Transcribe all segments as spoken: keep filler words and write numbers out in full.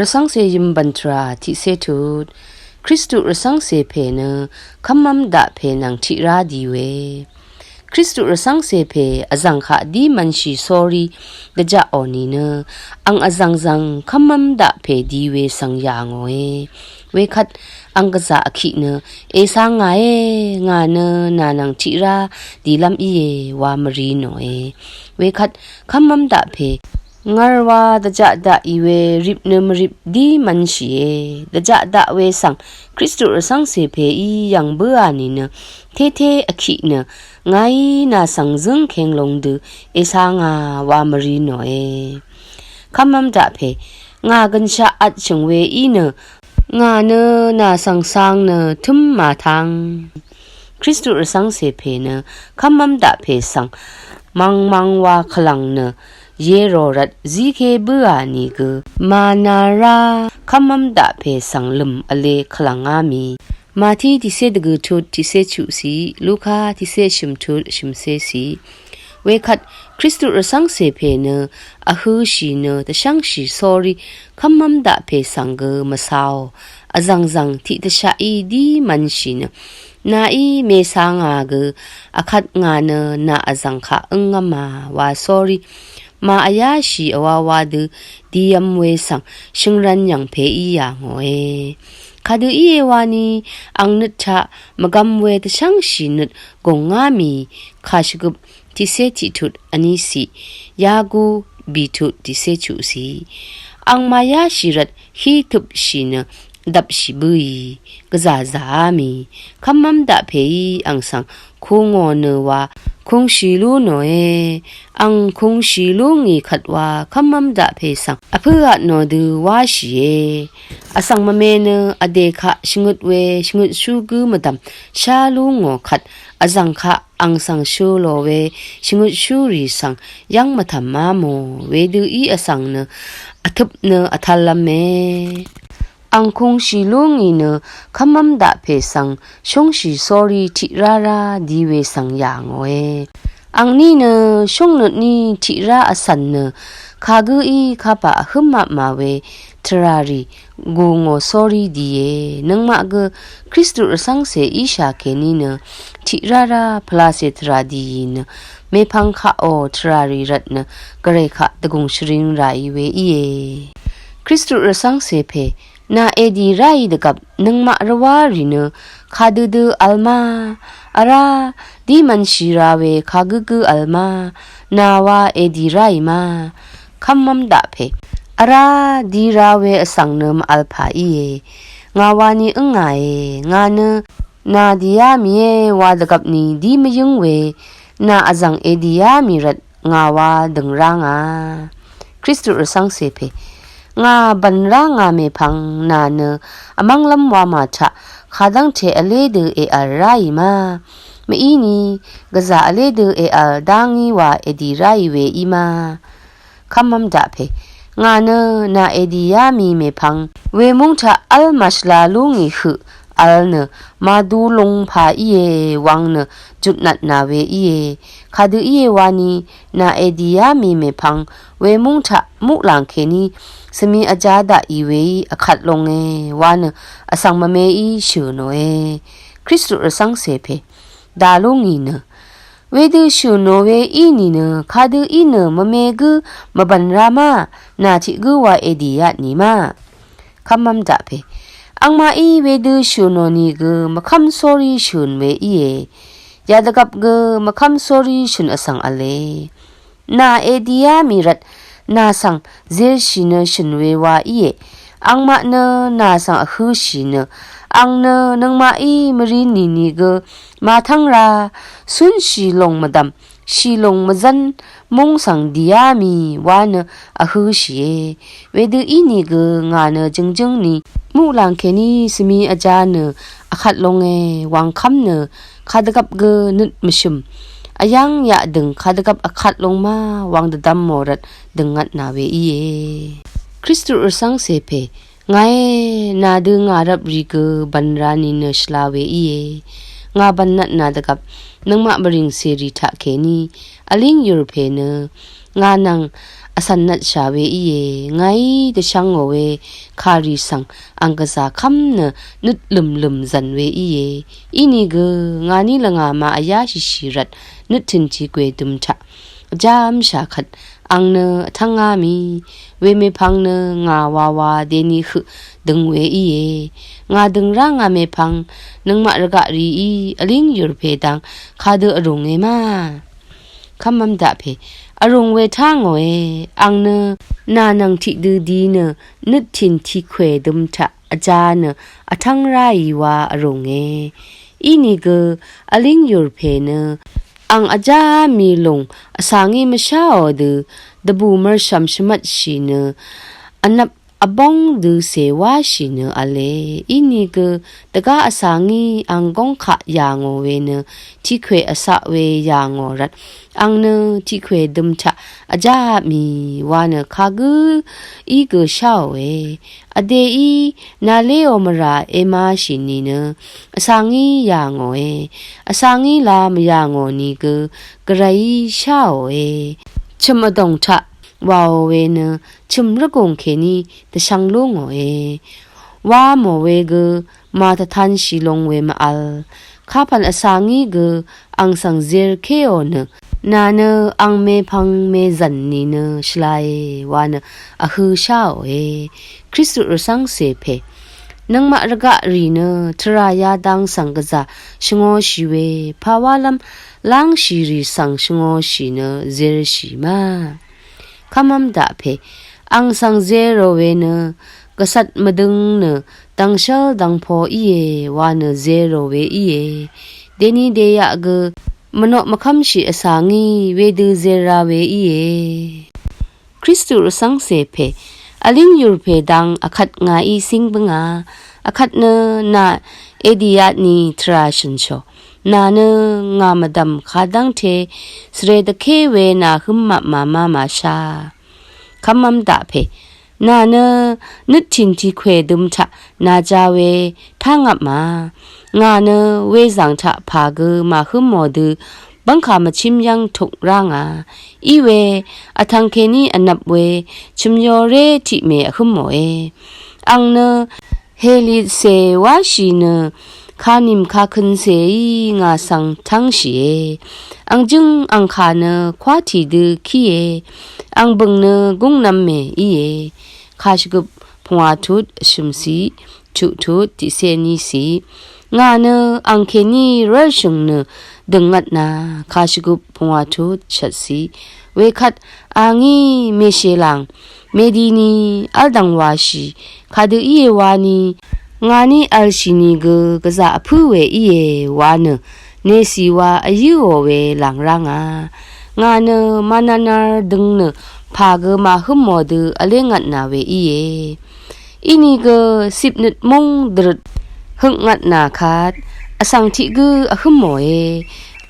Rvcv́ngcè yø̀mbv̀n tvrà tiqcé tut. Kristu rvcv́ngcè pè nø kv́mv́m daq pè nvng tiqrá di we. Kristu rvcv́ngcè pè vzv̀ng kaq dí mv̄nshì sórí dvjaqò nìnø ang vzv̀ngzv̀ng kv́mv́m daq pè di we svng yà ngòe. Wekvt ang gvzà vkiq nø èsvng ngàe, ngà nø nà nvng tiqrá dìlv́m íe wa mvri nòe. Wekvt kv́mv́m daq pè ngv̄r wa dvjaq daq ì we rip nø mvrip dí mv̄nshìe. Dvjaq daq we svng Kristu rvcv́ngcè pèí yv̀ng bǿà nìnø tété vkiq nø ngàí nà svng zǿngkeng long dø èsvng ngà wa mvri nòe. Kv́mv́m daq pè ngà gønshaq vtshø̀ng we í nø ngà nø nà svng svng nø tǿm màtvng. Kristu rvcv́ngcè pè nø kv́mv́m daq pè svng mvngmvng wa kvlv̀ng nø yerò rvt zíké bǿà nìgø mànará kv́mv́m daq pè svng lø̀m vle kvlv̀ngá mì. Màtí tiqcé dvgø̀ tut tiqcé chuqcì, Luka tiqcé shø̀m tut shø̀mcécì. Wekvt Kristu rvcv́ngcè pè nø vhø̄shì nø dvshv́ngshì sórí kv́mv́m daq pè svng gø mvcāò. Vzv̀ngzv̀ng tiqdvshaqí dí mv̄nshì nø nàí mèsvng ngà gø vkvt ngà nø nà vzv̀ng kaq ǿngv́mà wa sórí màvyáshì vwawa dø dìv̄m we svng shø̀ngrv̄n yv̀ng pè í yà ngòe. Kadø íe wani ang nøt taq mvgvm we dvshv́ngshì nøt gòngá mì kàshvgøp tiqcé tiq tut vnícì, Yaku bì tut tiqcé chuqcì. Ang màvyáshì rvt hí tøpshì nø dvpshì bǿì gvzà zàá mì. Kv́mv́m daq pèí ang svng kū ngò nø wa kūngshì lú nòe. Ang kūngshì lú ngì kvt wa kv́mv́m daq pè svng vpǿ vtnò dø wáshìe. Vsvng mvme nø vdè kaq shvngøt we shvngøtshú gǿ mvdv̀m shá lú ngò kvt vzv̀ng kaq ang svng shø̄ lò we shvngøtshúrì svng yv́ng mvtv̀má mò. Wedø í vsvng nø vtøp nø vtv̄llv̄me. Ang kūngshì lú ngì nø kv́mv́m daq pè svng shúngshì sórí tiqrá rá di we svng yà ngòe. Angní nø shúngnøtní tiqrá vcv̀n nø kagǿí kapà vhǿm apmà we tvràrì gù ngò sórí dìe. Nøngmaq gø Kristu rvcv́ngcè íshà kèní nø tiqrá rá pvlacè tvrà dìì nø mèpvng kaqò tvràrì rvt nø gvray kaq dvgùng shvring ràì we íe. Kristu rvcv́ngcè pè nà èdì ráì dvgvp nøngmaq rvwárì nø kadødø v̄l ma, vrá dí mv̄nshì ra we kagǿgǿ v̄l ma, nà wa èdì ráì ma. Kv́mv́m daq pè vrá di ra we vsvng nø mvvl pà íe. Ngà wani ǿngàe, ngà nø nà dìá mìé wa dvgvp ni dí mvyǿng we, nà vzv̀ng èdìá mì rvt ngà wa dø̀ng rá ngà. Kristu rvcv́ngcè pè ngà bv̀n rá ngà mèpvng nà nø vmv́nglv́m wamà taq kadv́ngte vlé dø èv̀l ráì ma. Mvíni gvzà vlé dø èv̀l dá ngí wa èdì ráì we í ma. Kv́mv́m daq pè ngà nø nà èdìá mì mèpvng wemúng taq v́l màshvla lú ngì høq vl nø màdu lung pà íe wang nø jutnatnà we íe. Kadø íe wani nà èdìá mì mèpvng wemúng taq muqlàng kèní svmi vjá daqì weí vkvt lunge wa nø vsvng mvmeí shø̀ nòe. Kristu rvcv́ngcè pè dà lú ngì nø wedø shø̀ nò we í nìnø kadø í nø mvme gǿ mvbv̀n ra ma, nà tiq gǿ wa èdì yat nì ma. Kv́mv́m daq pè angmaqí wedø shø̀ nò nìgø mvkv́m sórí shø̀n we íe. Yadvgvp gø mvkv́m sórí shø̀n vsvng v̄le. Nà èdìá mì rvt nà svng zilshì nø shø̀n we wa íe. Angmaq nø nà svng vhø̄shì nø ang nø nøngmaqí mvri nìnìgø màtv́ng ra cúnshì lòng mvdv̀m shìlùng mvzv́n múng svng dìá mì wa nø vhø̄shìe. Wedø ínìgø ngà nø jø̀ngjǿng ni muqlàng kèní svmi vjā nø vkvt lunge wàngkv́m nø kadvgvp gø nøt mvshø̀m vyáng yaqdø̀ng kadvgvp vkvt lung ma wang dvdvm mò rvt dø̀ngvtnà we íe. Kristu rvcv́ngcè pè ngàe, nà dø ngà rvprì gø bv̀nra nìnø shvla we íe. Ngà bv̀nnvtnà dvgvp nøngmaq mvrìng cèrì taqkèní vlíng yùr pè nø ngà nvng vsv̀n nvtshà we íe. Ngàí dvshvngò we kàrì svng ang gvzà kv́m nø nøt lø̀mlø̀m zv̀n we íe. Inìgø ngàní lvngà màvyá shìshì rvt nøt tø̀n tiqgwè døm taq vjá v́mshà kvt ang nø vtv́ngá mì. Wemèpvng nø ngà wawa deni høq døng we íe. Ngà døng rá ngà mèpvng nøngmaq rvgaq rìí vlíng yùrpè dang kadø vrùnge ma. Kv́mv́m daq pè vrùng we tá ngòe. Ang nø nà nvng tiqdø di nø nøt tìn tiqkwè døm taq vjá nø vtv́ng ráì wa vrùnge. Inìgø vlíng yùrpè nø ang vjá mì lùng vsvngí mvsháò dø dvbù mv́rshv̀m shvmvtshì nø vnvp vbóng dø cè wáshì nø v̄le. Inìgø dvgá vsvngí ang góng kaq yà ngò we nø tiqkwè vcaq we yà ngò rvt ang nø tiqkwè døm taq vjá mì wa nø kagǿ í gø sháòe. Vdèí nàléò mvrà èmashì nìnø vsvngí yà ngòe. Vsvngí la mvyà ngò nìgø gvrayí sháòe. Chø̀m vdòng taq wàò we nø chø̀m rvgùng kèní dvshvng lú ngòe. Wá mò we gø màdvtanshì lung we mvvl. Kapv̀n vsvngí gø ang svng zerkéò nø nà nø ang mèpvng mèzv̀n nìnø shvlae wa nø vhø sháòe. Kristu rvcv́ngcè pè nøngmaq rvgaq rì nø tvrà yadang svng gvzà shvngōshì we pàwálv́m lángshì rì svng shvngōshì nø zershì ma. Kv́mv́m daq pè ang svng zerò we nø gvcvt mvdøng nø dv̀ngshv́l dv̀ngpo íe wa nø zerò we íe. Deni deyaq gø mvnoq mvkv́mshì vsvngí wedø zerra we íe. Kristu rvcv́ngcè pè vlíng yùrpè dang vkvt ngàí cíng bǿngà. Vkvt nø nà èdìatni tvrà shø̀nshò. Nà nø ngà mvdv̀m kadv́ngte svre dvké we nà hǿm mapmà ma màshá. Kv́mv́m daq pè nà nø nøt tìn tiqkwè døm taq nàja we tá ngvpmà. Ngà nø wezàng taq pà gø màhǿmò dø bv́ngkà mvchím yv́ng tuk rá ngà. Iwe vtvng kèní vnvp we chø̀myoré tiqmè vhǿmòe. Ang nø hèlitcè wáshì nø kanìm kakøncèí ngà svng tv́ngshìe. Ang jǿng ang kà nø kwátì dø kíe. Ang bø̀ng nø gúngnv̄m mè íe. Kàshvgøp pungwà tut shø̀mciq chuq tut tiqcé níciq. Ngà nø ang kèní rv́lshø̀ng nø dø̀ng ngvtnà. Kàshvgøp pungwà tut shvtciq. Wekvt a ngí mèshèlàng mèdini v́ldv̀ng wàshì kadø íe wani ngàní v̄lshì nìgø gvzà vpǿ we íe wa nø nècì wa vyǿò we làng rá ngà. Ngà nø mànànàr døng nø pà gø màhǿmò dø vlé ngvtnà we íe. Inìgø cipnøt múng dvrøt høk ngvtnà kvt vsvng tiq gǿ vhǿmòe.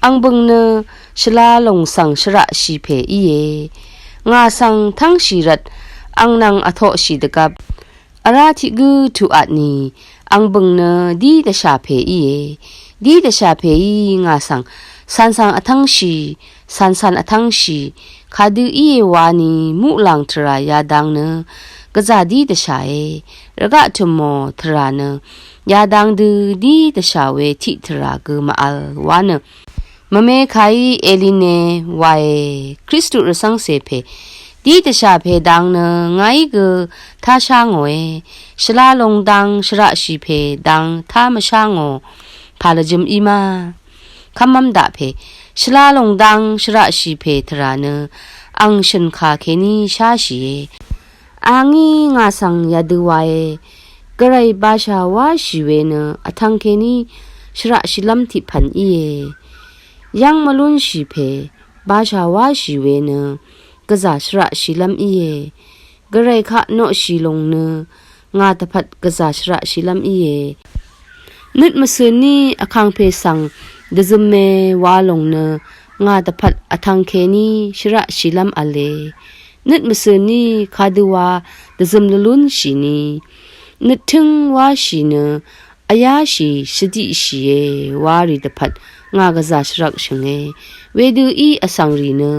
Ang bø̀ng nø shvla lòng svng shvraqshì pè íe. Ngà svng tv́ngshì rvt ang nvng vtoqshì dvgvp vrá tiq gǿ tuqatni ang bø̀ng nø dí dvshà pè íe. Dí dvshà pèí ngà svng càncàng vtv́ngshì càncàn vtv́ngshì kadø íe wani muqlàng tvrà yadang nø gvzà dí dvshàe. Rvgaq tø̀mò tvrà nø yadang dø dí dvshà we tiq tvrà gø mvvl wa nø mvme kàí èline wae. Kristu rvcv́ngcè pè dí dvshà pè dang nø ngàí gø tá shá ngòe. Shvla lòng dang shvraqshì pè dang tá mvshá ngò pà lvjø̄m í ma. Kv́mv́m daq pè shvla lòng dang shvraqshì pè tvrà nø ang shø̀n kà kèní sháshìe. A ngí ngà svng yadø wae. Gvray bashà wáshì we nø vtvng kèní shvraqshìlv́m tiq pv̀n íe. Yv́ng mvlúnshì pè bashà wáshì we nø gvzà shvraqshìlv́m íe. Gvray kaq noqshì lòng nø ngà dvpvt gvzà shvraqshìlv́m íe. Nøt mvsø̀ ní vkàngpè svng dvzøme wa lòng nø ngà dvpvt vtvng kèní shvraqshìlv́m v̄le. Nøt mvsø̀ ní kadøwa dvzøm lvlúnshì ni. Nøt tǿng wáshì nø vyáshì shvdiqshìe warì dvpvt ngà gvzà shvrvkshø̀nge. Wedø í vsvng rì nø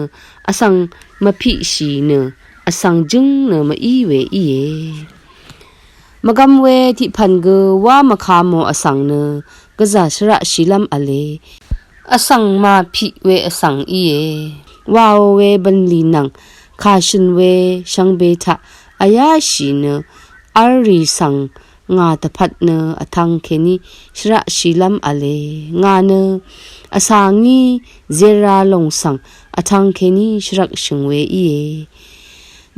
vsvng mvpiqshì nø vsvng jǿng nø mv-í we íe. Mvgvm we tiqpv̀n gø wá mvkà mò vsvng nø gvzà shvraqshìlv́m v̄le. Vsvng màpiq we vsvng íe. Wàò we bv̀nlì nvng kàshø̀n we shvngbe taq vyáshì nø v̄l rì svng ngà dvpvt nø vtvng kèní shvraqshìlv́m v̄le. Ngà nø vsa ngí zera lòng svng vtvng kèní shvrvkshø̀ng we íe.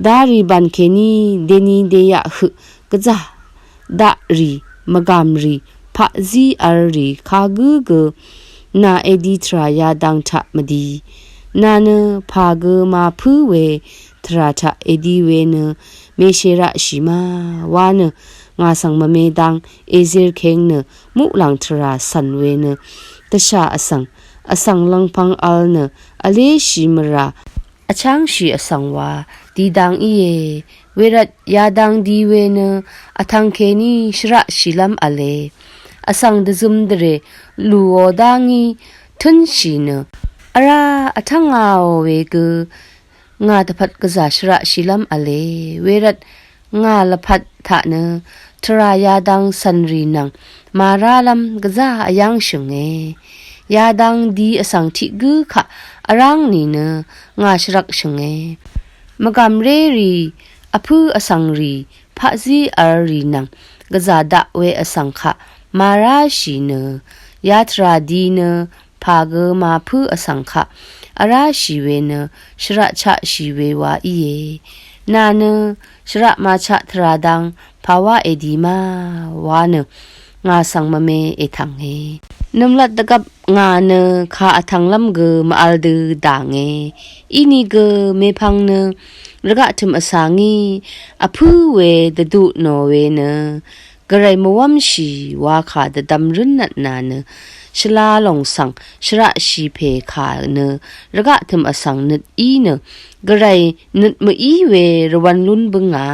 Darì bàn kèní deni deyaq høq gvzà daqrì, mvgàmrì, paqzí v̄l rì kagǿ gø nà èdi tvrà yadang taq mvdi. Nà nø pà gø màpǿ we tvrà taq èdi we nø mèsheraqshì ma wa nø ngà svng mvme dang èzerkeng nø muqlàng tvrà cv̀n we nø dvshà vsvng, vsvng lvngpvng v̄l nø vléshì mvrà vchángshì vsvng wa di dang íe. Wervt yadang di we nø vtvng kèní shvraqshìlv́m v̄le. Vsvng dvzøm dvrè lùò dá ngí tǿnshì nø vrá vtv́ngāò we gø ngà dvpvt gvzà shvraqshìlv́m v̄le. Wervt ngà lvpat taq nø tvrà yadang cv̀nrì nvng màrálv́m gvzà vyángshø̀nge. Yadang di vsvng tiq gǿ kaq vráng nìnø ngà shvrvkshø̀nge. Mvgàm rérì, vpǿ vsvngrì, paqzí v̄l rì nvng gvzà daq we vsvng kaq màráshì nø, yatvrà di nø pà gø màpǿ vsvng kaq vráshì we nø shvraqchaqshì we wa íe. Nà nø shvraq màchaq tvrà dang pà wá èdi ma wa nø ngà svng mvme ètv̀nge. Nvmlat dvgvp ngà nø kà vtvnglv́m gø mv-v̄l dø dànge. Inìgø mèpvng nø rvgaq tø̀m vsa ngí vpǿ we dvdu nò we nø gvray mvwv́mshì wakà dvdvm rǿnnvtnà nø shvla lòng svng shvraqshì pè kà nø rvgaq tø̀m vsvng nøt í nø gvray nøt mv-í we rvwv̄n lún bǿngà.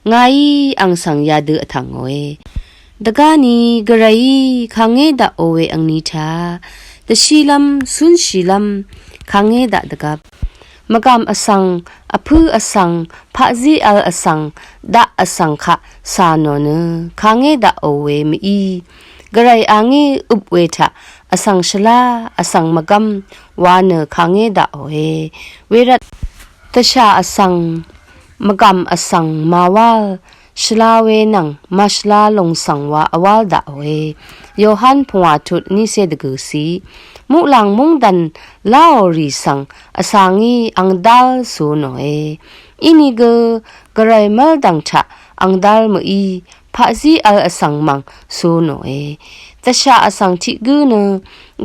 Ngàí àng svng yadø vtv̀ngòe. Dvgáni gvrayí kàngé daqò we angni taq dvshílv́m cúnshìlv́m kàngé daq dvgvp. Mvgàm vsvng, vpǿ vsvng, paqzí v̄l vsvng, daq vsvng kaq cà nò nø kàngé daqò we mv-í. Gvray àngí øp we taq vsvng shvlá, vsvng mvgv́m wa nø kàngé daqòe. Wervt dvshà vsvng, mvgàm vsvng màwál, shvla we nvng màshvla lòng svng wa vwál daqòe. Yohan pungwà tut nícé dvgø̀ciq. Muqlàng móngdàn láò rì svng vsa ngí angdál cu nòe. Inìgø gvray mv́rdv̀ng taq angdál mv-í, paqzí v̄l vsvng mv̀ng cu nòe. Dvshà vsvng tiq gǿ nø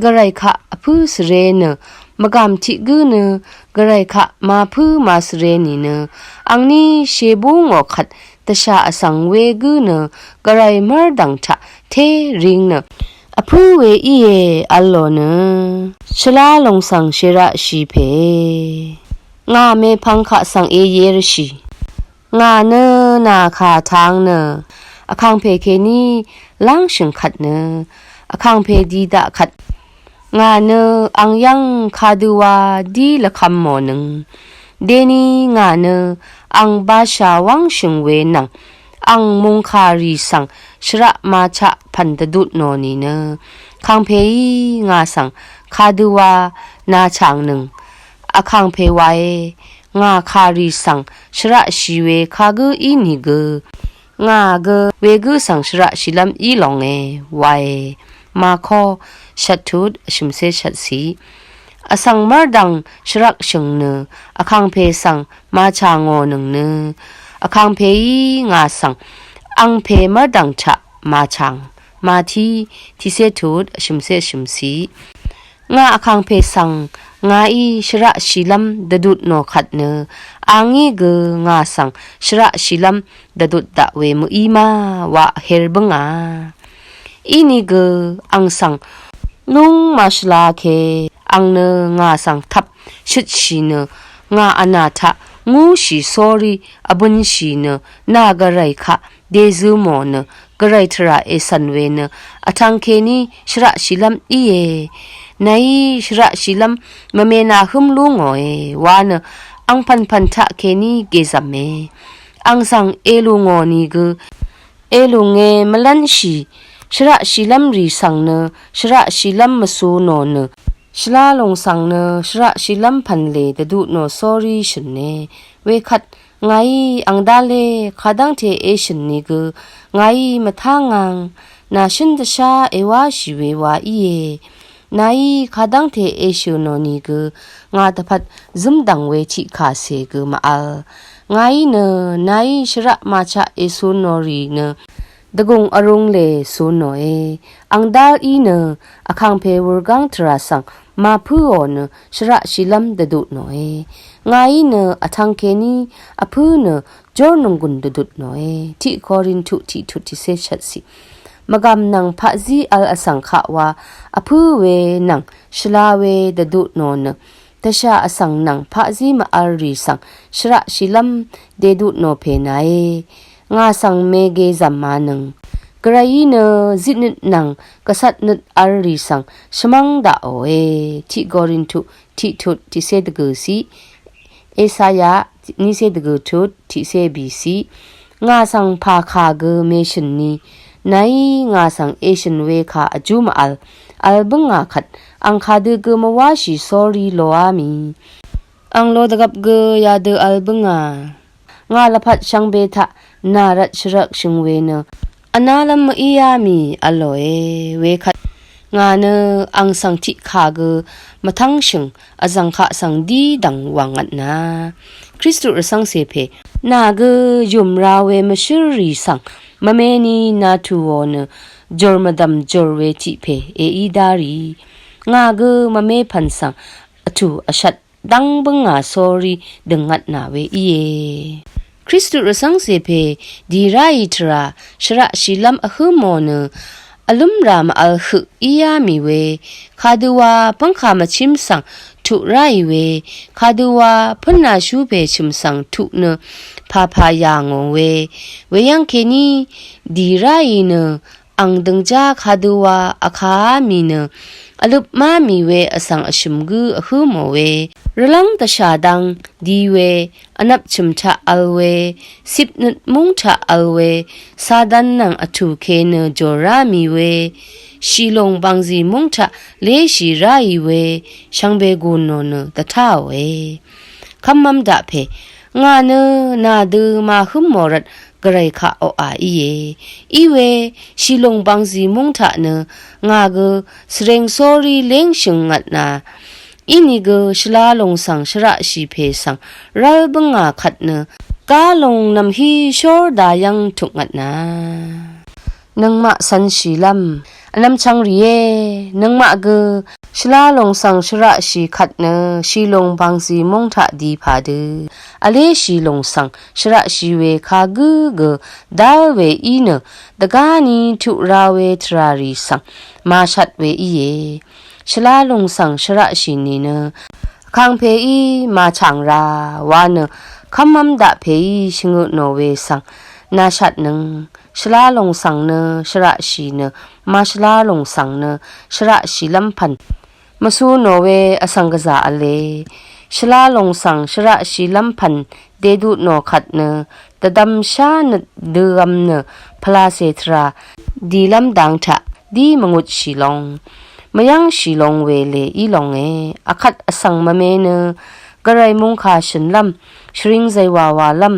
gvray kaq vpǿ svre nø, mvgàm tiq gǿ nø gvray kaq màpǿ màsvre nìnø, angní shebú ngò kvt dvshà vsvng wegǿ nø gvray mv́rdv̀ng taq té ring nø vpǿ we íe v̄l lò nø shvlá lòng svng shvraqshì pè. Ngà mèpvng kaq svng èyershì. Ngà nø nà kà tang nø vkàngpè kèní lángshø̀ng kvt nø vkàngpè di daq kvt. Ngà nø àng yv́ng kadøwa dí lvkvm mònøng. Deni ngà nø àng bashà wv́ngshø̀ng we nvng àng mòngkàrì svng shvraq màchaq pv̀n dvdut nò nìnø, kàngpèí ngà svng kadøwa nàchàngnøng. Vkàngpè wae, ngà kàrì svng shvraqshì we kagǿ ínìgø, ngà gø wegǿ svng shvraqshìlv́m í longe wae. Mako shvttut vshø̀mcé shvtciq. Vsvng mv́rdv̀ng shvraqshø̀ng nø vkàngpè svng màchà ngònøng nø, vkàngpèí ngà svng àngpè mv́rdv̀ng taq màchàng. Mati tiqcé tut vshø̀mcé vshø̀mciq. Ngà vkàngpè svng ngàí shvraqshìlv́m dvdut nò kvt nø, àngí gø ngà svng shvraqshìlv́m dvdut daq we mø̀í ma wa vher bǿngà. Inìgø àng svng lúng màshvlake, àng nø ngà svng tvp shøtshì nø, ngà vnà taq ngúshì sórí vbønshì nø, nà gvray kaq dèzø mò nø, gvray tvrà ècv̀n we nø vtvng kèní shvraqshìlv́m íe. Nàí shvraqshìlv́m mvme nàhǿm lú ngòe wa nø Angpv̀npv̀n taq kèní gèzv̀me. Ang svng èlù ngò nìgø èlùnge mvlv́nshì. Shvraqshìlv́m rì svng nø shvraqshìlv́m mvsū nò nø shvlalùng svng nø shvraqshìlv́m pv̀nlè dvdutnò sórí shø̀ne. Wekvt ngàí angdále kadv́ngte èshø̀n nìgø ngàí mvtángang. Nàshǿn dvshá èwáshì we wa íe. Nàí kadv́ngte èshø̀ nò nìgø ngà dvpvt zǿmdv̀ng we tiqkàcè gø mvvl. Ngàí nø nàí shvraq màchaq èsūn nò rì nø dvgùng vrūng lè sūn nòe. Angdál í nø vkàngpè wurgáng tvrà svng màpǿò nø shvraqshìlv́m dvdutnòe. Ngàí nø vtvng kèní vpǿ nø jórnònggùn dvdutnòe. Tiq Korintu tiq tut tiqcé shvtcì. Mvgàm nvng paqzí vl vsvng kaq wa vpǿ we nvng shvla we dvdutnò nø dvshà vsvng nvng paqzí mvvl rì svng shvraqshìlv́m dèdutnò pè nàe. Ngà svng mègezv̀m mànøng. Gvrayí nø zitnøt nvng gvcvtnøt vl rì svng shvmv́ng daqòe. Tiq Korintu tiq tut tiqcé dvgø̀cì. Esaya nícé dvgø̀ tut tiqcé bìcì. Ngà svng pàkà gø mèshø̀n ni. Nàí ngà svng èshø̀n we kà vjú mvvl. Vl bǿngà kvt ang kadø gø mvwáshì sórí loá mì. Ang lo dvgvp gø yadø vl bǿngà. Ngà lvpat shvngbe taq nà rvt shvrvkshø̀ng we nø vnálv́m mvíá mì vlòe. Wekvt ngà nø ang svng tiqkà gø mvtv́ngshø̀ng vzv̀ng kaq svng dí dv̀ng wv̀ng ngvtnà. Kristu rvcv́ngcè pè nà gø yùmra we mvshǿrrì svng mvmeni nà tùò nø jùr mvdv̀m jùr we tiq pè èí dá rì. Ngà gø mvme pv̀n svng vtù vshvt dv́ng bǿngà sórí dø̀ng ngvtnà we íe. Kristu rvcv́ngcè pè dì ráì tvrà shvraqshìlv́m vhǿ mò nø vlǿmrà mvvl høq íá mì we. Kadøwa pv́ngkà mvchím svng tuq ráì we. Kadøwa pǿnnàshú pè chø̀m svng tuq nø pàpà yà ngò we. Weyv́ng kèní dì ráì nø ang dø̀ngjá kadøwa vkàá mì nø vløpmá mì we vsvng vshø̀m gǿ vhǿ mò we. Rvlv́ng dvshà dang di we, vnvp chø̀m taq vl we, cipnøt múng taq vl we, sadan nvng vtù ke nø jòrá mì we, shìlùng bàngzì múng taq léshì ráì we, shvngbe gùn nò nø dvtáòe. Kv́mv́m daq pè ngà nø nà dø màhǿm mò rvt gvray kaq oqà íe. Iwe shìlùng bàngzì múng taq nø ngà gø svreng sórí léngshø̀ng ngvtnà. Inìgø shvlalùng svng shvraqshì pè svng rv́l bǿngà kvt nø gálung nv̀mhí shór dayv́ng tuk ngvtnà. Nøngmaq cv̄nshìlv́m vnvm chvng rìé. Nøngmaq gø shvlalùng svng shvraqshì kvt nø shìlùng bàngzì múng taq di pàdø vlé shìlùng svng shvraqshì we kagǿ gø dál we í nø dvgáni tuq ra we tvrà rì svng màshat we íe. Shvlalùng svng shvraqshì nìnø vkàngpèí màchàng ra wa nø kv́mv́m daq pèí shvngø tnò we svng nàshatnøng. Shvlalùng svng nø shvraqshì nø màshvlalùng svng nø shvraqshìlv́m pv̀n mvsū nò we vsvng gvzà v̄le. Shvlalùng svng shvraqshìlv́m pv̀n dèdut nò kvt nø dvdvm shá nøt dø̄v̄m nø pvlacè tvrà dìlv́m dang taq dí mvngutshì long mvyv́ngshì long we lè í longe. Akvt vsvng mvme nø gvray mungkà shø̀nlv́m shvring zàywàwàlv́m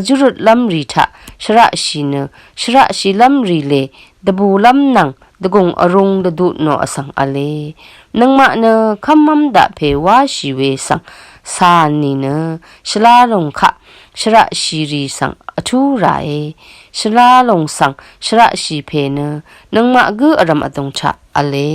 vjúrøtlv́m rì taq shvraqshì nø shvraqshìlv́m rì lè dvbùlv́m nvng dvgùng vrūng dvdut nò vsvng v̄le. Nøngmaq nø kv́mv́m daq pè wáshì we svng cà nìnø shvlalùng kaq shvraqshì rì svng vtú ràe. Shvlalùng svng shvraqshì pè nø nøngmaq gǿ vrv̀m vdùng taq v̄le.